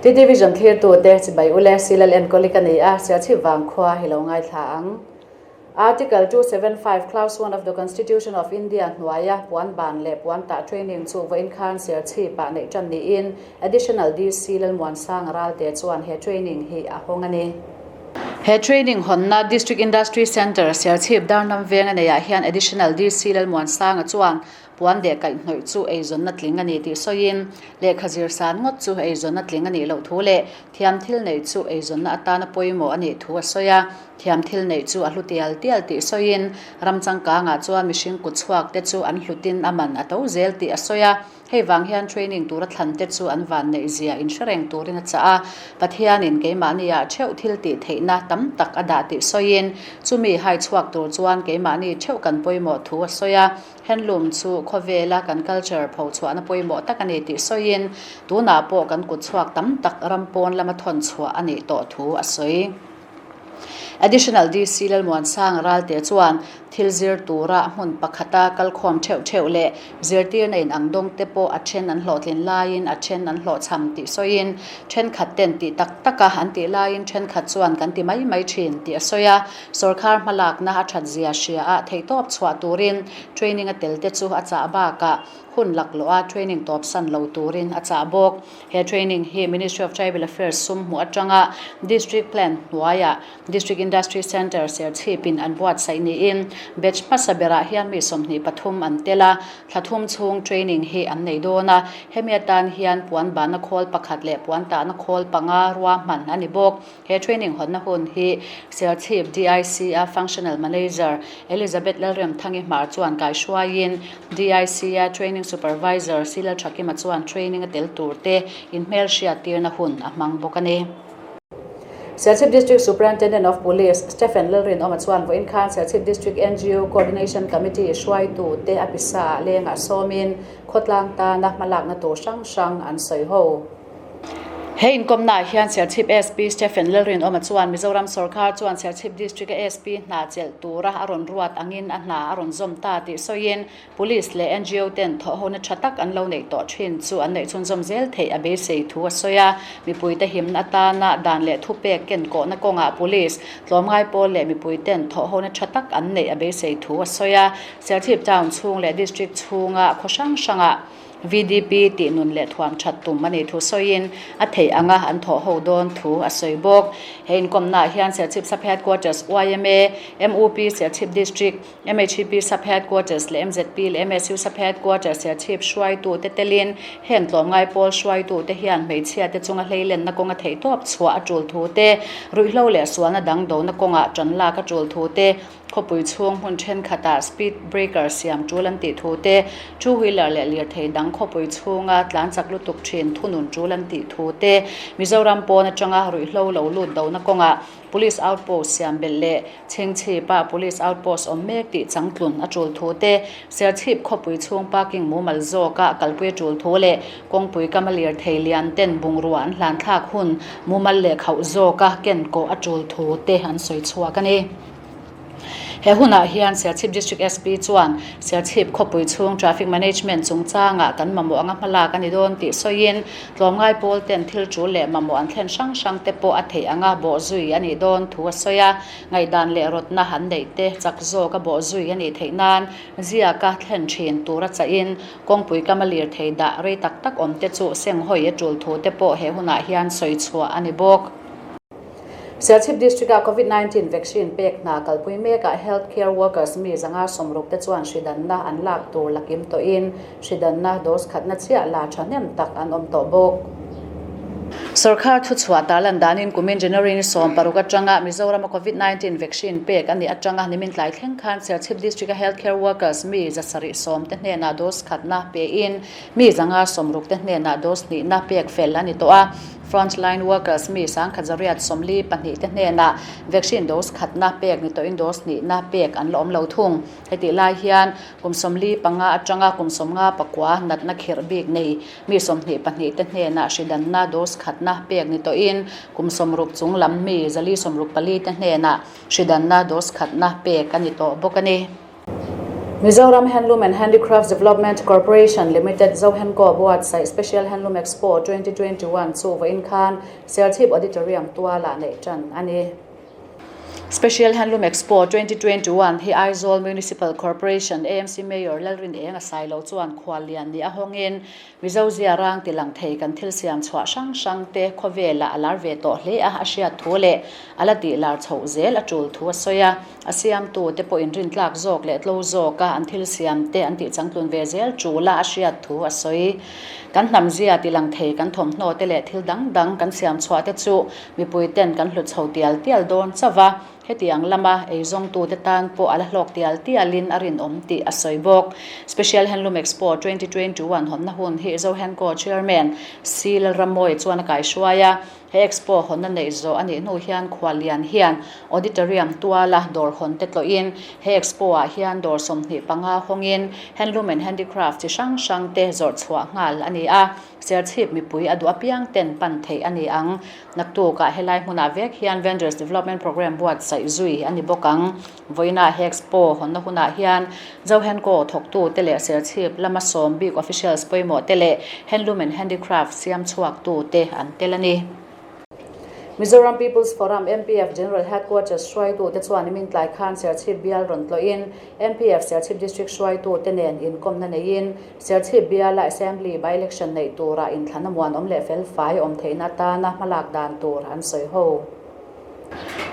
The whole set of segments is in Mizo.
TTVision thlirtute chibai ule Silal enkawli ka ni a, Sialchhip vangkhua hi lo ngaithla ang. Article 275 Clause 1 of the Constitution of India hnuaia puan ban leh puan tah training chu vawiin khan Serchhip-ah neih tan niin Additional DC Lalmuansanga Ralte chuan he training hi a hawng a ni. He training hawnna District Industry Centre, Serchhip Darnam venga neiah hian Additional DC Lalmuansanga chuan puan deh kaihhnawih chu eizawnna tling a ni tih sawiin, lehkha zir san ngawt chu eizawnna tling a nih loh thu leh thiam thil neih chu eizawnna atana pawimawh a nih thu a sawi a. Thiam thil neih chu a hlu tial tial tih sawiin, ram changkangah chuan mihring kut chhuak te chu an hlutin a man a to zel tih a sawi a. Hei vang hian training tura thlan te chu an van neih zia inhre reng turin a chah a, Pathianin keimahniah theuh thil tih theihna tam tak a dah tih sawiin, chumi hai chhuak tur chuan keimahni theuh kan pawimawh thu a sawi a, handloom chu khawvela kan culture pho chhuahna pawimawh tak a ni tih sawiin, tunah pawh kan kut chhuak tam tak ram pawn lama thawn chhuah a nih tawh thu a sawi. Additional DC Lalmuansanga Ralte chuan thil zir tura hmun pakhata kalkhawm theuh theuh leh zirtirna in ang dawng te pawh a then an hlawhtlin laiin a then an hlawhchham tih sawiin thenkhat ten tih tak taka an tih laiin thenkhat chuan kan ti mai mai thin tih a sawi a. Sawrkhar hmalakna a that zia hria a theihtawp chhuah turin training a tel te chu a chah bakah hun laklawh a training tawpsan lo turin a chah bawk. He training hi Ministry of Tribal Affairs sum hmuh atanga District Plan hnuaiah District Industry Centre Serchhipin an buatsaih niin batch hmasa berah hian mi 23 an tel a, thla thum chhung training hi an nei dawn a. Hemi atan hian puan bahna khawl pakhat leh puan tahna khawl panga ruahman a ni bawk. He training hawnna hun hi Serchhip DIC-a Functional Manager Elizabeth Lalremthangi Hmar chuan kaihruaiin DIC-a Training Supervisor Silal Thakima chuan training a tel turte inhmelhriat tirna hun a hmang bawk a ni. Serchhip District Superintendent of Police Stephen Lalrinawma chuan vawiin khan Serchhip District NGO Coordination Committee hruaitute a pisa ah lengah sawmin khawtlang tana hmalakna tur hrang hrang an sawi ho. He inkawmnaah hian Serchhip SP Stephen Lalrinawma chuan Mizoram sawrkar chuan Serchhip District-a SP hna chelh tura a rawn ruat angin a hna a rawn zawm ta tih sawiin Police leh ngo ten thawhhona tha tak an lo neih tawh thin chu an neih chhunzawm zel theih a beisei thu a sawi a. Mipuite himna atana dan leh thupek ken kawhna kawngah Police, tlawmngai pawl leh mipuiten thawhhona tha tak an neih a beisei thu a sawi a. Serchhip Town chhung leh District chhunga khaw hrang hrangah VDP tih nun leh thuam that tum a nih thu sawiin a theih anga an thawh ho dawn thu a sawi bawk. He inkawmnaah hian Serchhip Sub Headquarters yma, MUP Serchhip District, MHEP Sub Headquarters leh MZP leh MSU Sub Headquarters Serchhip hruaitute telin heng tlawmngai pawl hruaitute hian hmeichhiate chunga hleilenna kawnga theihtawp chhuah a tul thu te, ruihhlo leh sualna dang dona kawngah tan lak a tul thu te, Khawpui chhung hmun thenkhatah speed breaker siam tul an tih thu te, two wheeler leh lirthei dang khawpui chhunga tlan chak lutuk thin thunun tul an tih thu te, Mizoram pawn atanga ruihhlo lo lut dona kawngah Police outpost siam belh leh Chhingchhipa Police outpost awm mek tih changtlun a tul thu te, Serchhip khawpui chhung parking mumal zawka kalpui a tul thu leh kawngpui kama lirthei lian ten bungrua an hlan thlak hun mumal leh khauh zawka ken kawh a tul thu te an sawi chhuak a ni. He hunah hian Serchhip District SP chuan Serchhip khawpui chhung traffic management chungchangah kan mamawh anga hmalak a ni dawn tih sawiin tlawmngai pawl ten thil tul leh mamawh an thlen hrang hrang te pawh a theih anga bawhzui a nih dawn thu a sawi a. Ngaihdan leh rawtna an neih te chak zawk a bawhzui a nih theih nan ziaka thlen thin tura chahin kawngpui kama lirthei dah rei tak tak awm te chu senghawi a tul thu te pawh he hunah hian sawi chhuah a ni bawk. Serchhip District-a Covid 19 vaccine pek hna kalpui mekah health care workers mi 160 te chuan hridanna an lak tur la kim tawhin hridanna dose khatna chiah la thahnem tak an awm tawh bawk. Sawrkar thuchhuah tarlan danin kumin January ni 16 atanga Mizorama Covid 19 vaccine pek a nih atanga nimin tlai thleng khan Serchhip District-a health care workers mi 710 te hnenah dose khatna pein mi 160 te hnenah dose hnihna pek fel a ni tawh a. Frontline workers mi 1142 te hnenah vaccine dose khatna pek ni tawhin dose hnihna pek an la awm lo thung. Hetih lai hian kum 45 atanga kum 59 natna khirh bik nei mi 22 te hnenah hridanna dose khatna pek ni tawhin kum 60 chung lam mi 464 te hnenah hridanna dose khatna pek a ni tawh bawk a ni. Mizoram Handloom and Handicrafts Development Corporation Limited Zohenco buatsaih Special Handloom Expo 2021 chu vawiin khan Serchhip Auditorium tualah neih tan a ni. Special Handloom Expo 2021 hi Aizawl Municipal Corporation, AMC, Mayor Lalrin Eng a sai lo chuan khuallian ni a hawngin Mizo zia rang ti lang thei kan thil siam chhuah hrang hrang te khawvelah a lar ve tawh hle a, a hriat thu leh a la tih lar chhoh zel a tul thu a sawi a. A siamtu te pawh inrintlak zawk leh tlo zawka an thil siam te an tih changtlun ve zel tul a, a hriat thu a sawi. Kan hnam zia ti lang thei kan thawmhnaw te leh thil dang dang kan siam chhuah te chu mipui ten kan hlut chho tial tial dawn chauh a. Hetiang lama eizawngtute tan pawh a la hlawk tial tialin a rinawm tih a sawi bawk. Special Handloom Expo 2021 hawnna hun hi Zohenco Chairman C Lalrammawi chuan a kaihruai a. He Expo hawnna neih zawh a nih hnu hian Khuallian hian Auditorium tuala dawr hawn te tlawhin he Expo ah hian dawr 25 hawngin Handloom and Handicraft chi hrang hrang te zawrh chhuah nghal a ni a. Serchhip mipui a duh apiang ten pan theih a ni ang. Naktukah helai hmunah vek hian Vendors Development Programme buatsaih zui a ni bawk ang. Vawiinah he Expo hawnna hunah hian Zohenco thawktute leh Serchhip lama sawm bik officials pawimawh te leh Handloom and Handicraft siam chhuaktute an tel a ni. Mizoram People's Forum, MPF, General Headquarters hruaitute chuan nimin tlai khan Serchhip bial rawn tlawhin MPF Serchhip District hruaitute nen inkawmna neiin Serchhip biala Assembly by-election neih turah inthlan a muanawm leh felfai awm theihna atana hmalak dan tur an sawi ho.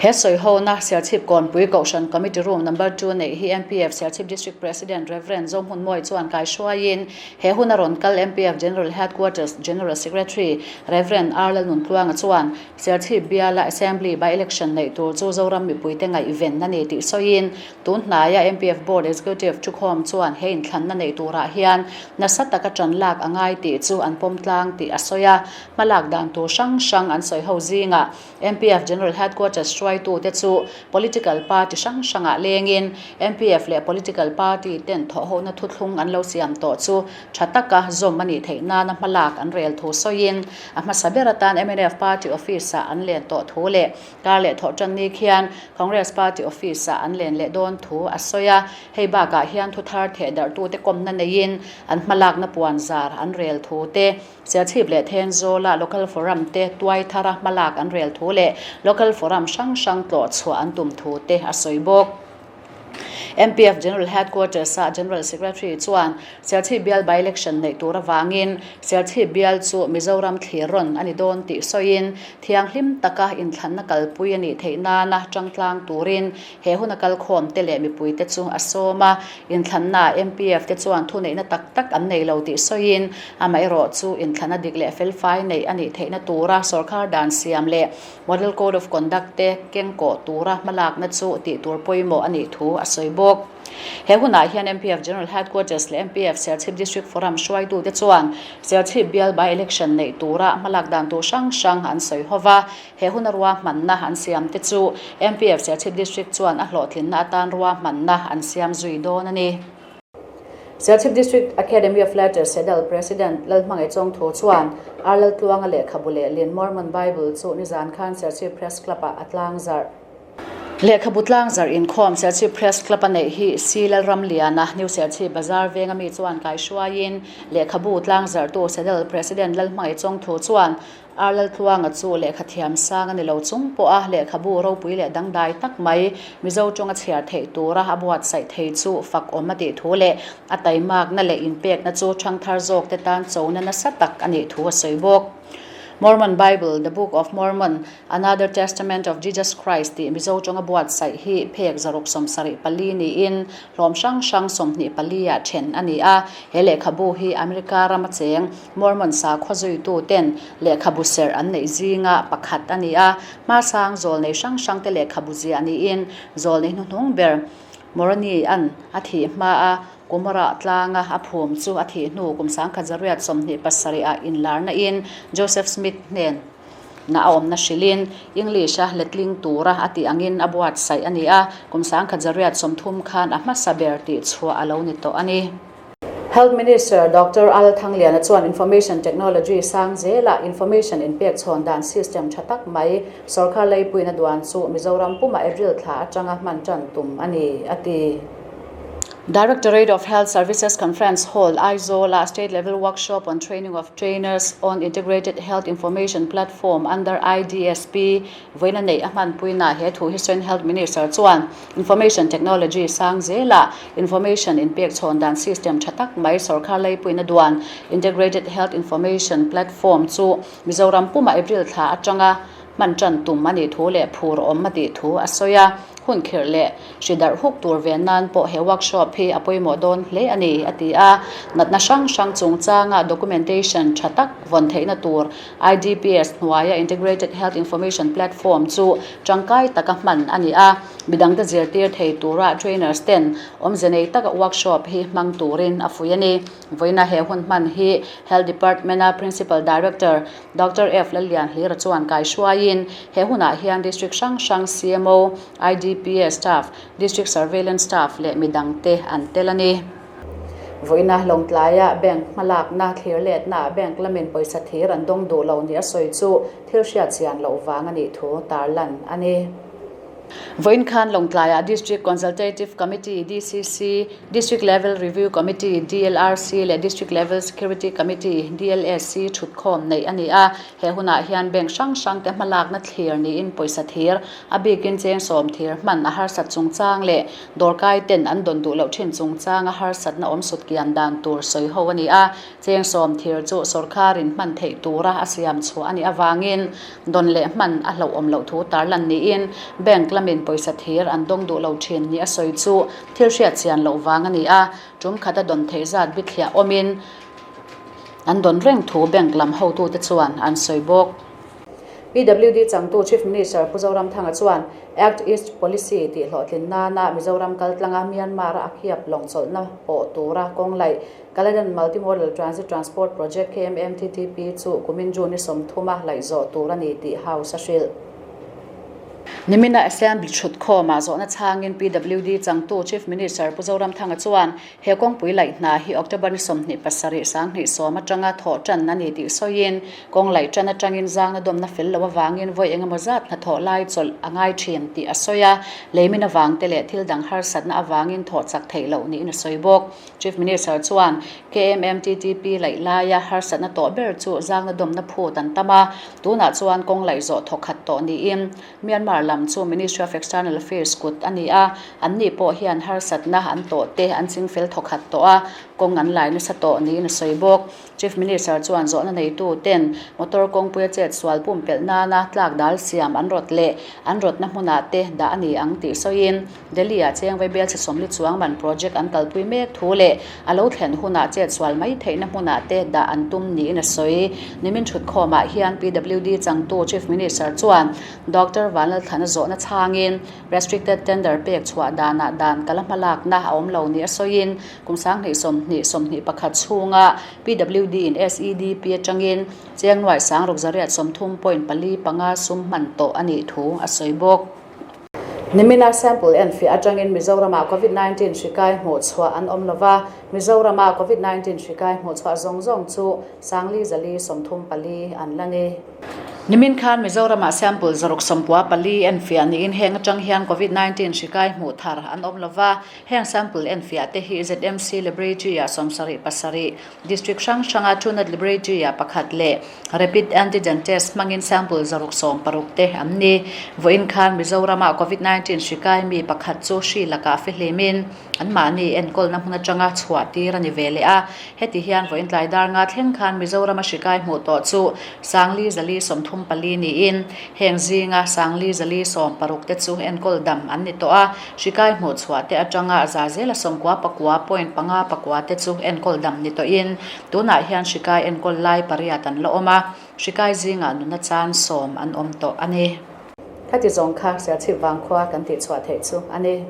He sawi hona Serchhip Kawnpui Kohhran Committee Room Number Two neih hi MPF Serchhip District President Rev. Zohmunmawi chuan kaihruaiin he huna rawn kal MPF General Headquarters General Secretary Rev. R. Lalnuntluanga chuan Serchhip biala Assembly by-election neih tur chu Zoram mipuite ngaihven a ni tih sawiin Tun hnaia MPF Board Executive thukhawm chuan he inthlanna neih turah hian nasa taka ṭan lak a ngai tih chu an pawm tlang tih a sawi a. Hmalak dan tur hrang hrang an sawi ho zingah MPF General Headquarters hruaitute chu political party hrang hrangah lengin MPF leh political party ten thawhhona thuthlung an lo siam tawh chu tha taka zawm a nih theih nana hmalak an rel thu sawiin a hmasa ber atan mnf party office-ah an len tawh thu leh Kar leh thawh tan ni khian Congress Party Office-ah an len leh dawn thu a sawi a, hei bakah hian thu thar theh darhtute kawmna neiin an hmalakna puan zar an rel thu te, Serchhip leh Thenzawla Local Forum te tuai thara hmalak an rel thu leh Local Forum hrang hrang tlawh chhuah an tum thu te a sawi bawk. MPF General Headquarters-a General Secretary chuan Serchhip bial by-election neih tur avangin Serchhip bial chu Mizoram thlir rawn a ni dawn tih sawiin thianghlim taka inthlanna kalpui a nih theih nana tangtlang turin he huna kalkhawmte leh mipuite chu a sawm a. Inthlannaah MPF te chuan thuneihna tak tak an nei lo tih sawiin amaherawh chu inthlanna dik leh felfai neih a nih theihna tura sawrkar dan siam leh Model Code of Conduct te kengkawh tura hmalakna chu tih tur pawimawh a nih thu a sawi bawk. He hunah hian MPF General Headquarters leh MPF Serchhip District Forum hruaitute chuan Serchhip bial by-election neih tura hmalak dan tur hrang hrang an sawi ho va. He huna ruahmanna an siam te chu MPF Serchhip District chuan a hlawhtlinna atan ruahmanna an siam zui dawn a ni. Serchhip District Academy of Letters Sedal President Lalhmangaih Chawngthu chuan Ar Laltluanga lehkhabu lehlin Mormon Bible chu nizan khan Serchhip Press Club-ah a tlangzarh. Lehkhabu tlangzarh inkhawm Serchhip Press Club-a neih hi C Lalramliana, New Serchhip Bazar venga mi chuan kaihruaiin lehkhabu tlangzarhtu Sedal President Lalhmangaih Chawngthu chuan Ar Laltluanga chu lehkha thiam sang a ni lo chung pawha lehkhabu ropui leh dangdai tak mai Mizo tawnga chhiar theih tura a buatsaih thei chu fak awm a tih thu leh a taimakna leh inpekna chu thangthar zawkte tan chona nasa tak a nih thu a sawi bawk. Mormon Bible, The Book of Mormon, Another Testament of Jesus Christ tih Mizo tawnga buatsaih hi phek 674 niin hlawm hrang hrang 24 ah then a ni a. He lehkhabu hi America rama cheng Mormon sakhua zuituten lehkhabu serh an neih zinga pakhat a ni a, hmasang zawlnei hrang hrangte lehkhabu ziah niin zawlnei hnuhnung ber Moroni an a thih hmaa Cumorah tlanga a phum chu a thih hnu kum 1827 ah inlarna in Joseph Smith hnen na a awmna hrilhin English a letling tura a tih angin a buatsaih a ni a, kum 1930 khan a hmasa ber tih chhuah a lo ni tawh a ni. Health Minister Doctor Al Thangliana chuan Information Technology sang zela information inpek chhawn dan system tha tak mai sawrkar leipuina duan chu Mizoram pumah April thla atanga hman tan tum a ni, a ti. Directorate of Health Services Conference Hall, Aizawl-ah State Level Workshop on Training of Trainers on Integrated Health Information Platform under IDSP vawiina neih a hmanpuinaah he thu hi sawiin Health Minister chuan Information Technology sang zelah Information inpek chhawn dan system tha tak mai sorkar leipuina duan Integrated Health Information Platform chu Mizoram pumah April thla atanga hman tan tum a nih thu leh phur awm a tih thu a sawi a, hun khirh leh hri darh huk tur ve nan pawh he workshop hi a pawimawh dawn hle a ni, a ti a. Natna hrang hrang chungchanga documentation tha tak vawn theihna tur IDPS hnuaia Integrated Health Information Platform chu tangkai taka hman a ni a, midangte zirtir thei tura trainers ten awmze nei taka workshop hi hmang turin a fuih a ni. Vawiina he hun hman hi Health Department-a Principal Director Doctor F. Lallianhlira chuan kaihruaiin he hunah hian District hrang hrang CMO, IDPA staff, District Surveillance staff leh midangte an tel a ni. Vawiina Lawngtlaia bank hmalakna thlir letnaah bank lamin pawisa thir an dawng duh lo nih a sawi chu thil hriat chian loh vang a nih thu tarlan a ni. Vawiin khan Lawngtlaiah District Consultative Committee, DCC, District Level Review Committee, DLRC, leh District Level Security Committee, DLSC, thutkhawm neih a ni a. He hunah hian bank hrang hrangte hmalakna thlir niin pawisa thir, a bikin cheng sawm thir hman a harsat chungchang leh dawrkai ten an dawn duh loh thin chungchanga harsatna awm sut kian dan tur sawi ho a ni a. Cheng sawm thir chu sawrkharin hman theih tura a siam chhuah a nih avangin Dawn leh hman a hlauhawm loh thu tarlan niin bank lamin pawisa thir an dawng duh lo thin ni a sawi chu thil hriat chian loh vang a ni a, tum khata dawn theih zat bithliah awmin an dawn reng thu bank lam hotute chuan an sawi bawk. PWD changtu Chief Minister Pu Zoramthanga chuan Act East Policy tih hlawhtlin nana Mizoram kaltlanga Myanmar-a a khiap lawng chawlhna pawh tura kawng laih Kaladan Multimodal Transit Transport Project, KMMTTP, chu kumin June ni 30 a laih zawh tur a ni tih House a hrilh. Nimina Assembly thutkhawmah zawhna chhangin PWD changtu Chief Minister Pu Zoramthanga chuan he kawngpui laih hna hi October ni 27 2010 atanga thawh tan a ni tih sawiin kawng laih tan atangin zangna dawmna fel lo avangin vawi engemaw zat hnathawh lai chawlh a ngai thin tih a sawi a, leimin avangte leh thil dang harsatna avangin thawh chak theih loh niin a sawi bawk. Chief Minister chuan KMMTTP laih laia harsatna tawh ber chu zangna dawmna phut an tam a, tunah chuan kawng laih zawh thawkhat tawh niin Myanmar lam chu Ministry of External Affairs kut a ni a, anni pawh hian harsatna an tawh te an chingfel thawkhat tawh a, kawng an lai nasa tawh niin a sawi bawk. Chief Minister chuan zawhna neitu ten motor kawngpuia chet sual pumpelh nana tlak dal siam an rawt leh an rawtna hmunah te dah a ni ang tih sawiin Delhi-ah cheng vaibel chhe 40 chuang man project an kalpui mek thu leh a lo thlen hunah chet sual mai theihna hmunah te dah an tum niin a sawi. Nimin thutkhawmah hian PWD changtu Chief Minister chuan Doctor Vanlalthlana zawhna chhangin Restricted Tender pek chhuah danah dan kala hmalakna a awm lo ni a sawiin kum 2020 21 chhunga PWD in SEDP atangin cheng nuaih sang ruk zariat 30.45 sum hman tawh a nih thu a sawi bawk. Nimina sample enfiah atangin Mizoramah Covid 19 hri kai hmuh chhuah an awm lova, Mizoramah Covid 19 hri kai hmuh chhuah zawng zawng chu Sangli Zali 34 an la ni. Nimin khan Mizoramah sample 694 enfiah niin heng atang hian Covid 19 hri kai hmuh thar an awm lova, heng sample enfiah te hi ZMC Laboratory-ah 77, District hrang hranga Truenat Laboratory-ah pakhat leh Rapid Antigen Test hmangin sample 160 te an ni. Vawiin khan Mizoramah Covid 19 hri kai mi pakhat chu hri lakah fihlimin anmahni enkawlna hmun atanga chhuah tir a ni ve leh a. Heti hian vawiin tlai dar nga thleng khan Mizorama hri kai hmuh tawh chu Sangli Zali 34 niin heng zinga Sangli Zali 16 te chu enkawl dam an ni tawh a. Hri kai hmuh chhuah te atanga za zela 99 point panga pakua te chu enkawl dam ni tawhin tunah hian hri kai enkawl lai pariat an la awm a, hri kai zingah nuna chan sawm an awm tawh a ni. Khati zawng kha Serchhip vangkhua kan tih chhuah theih chu a ni.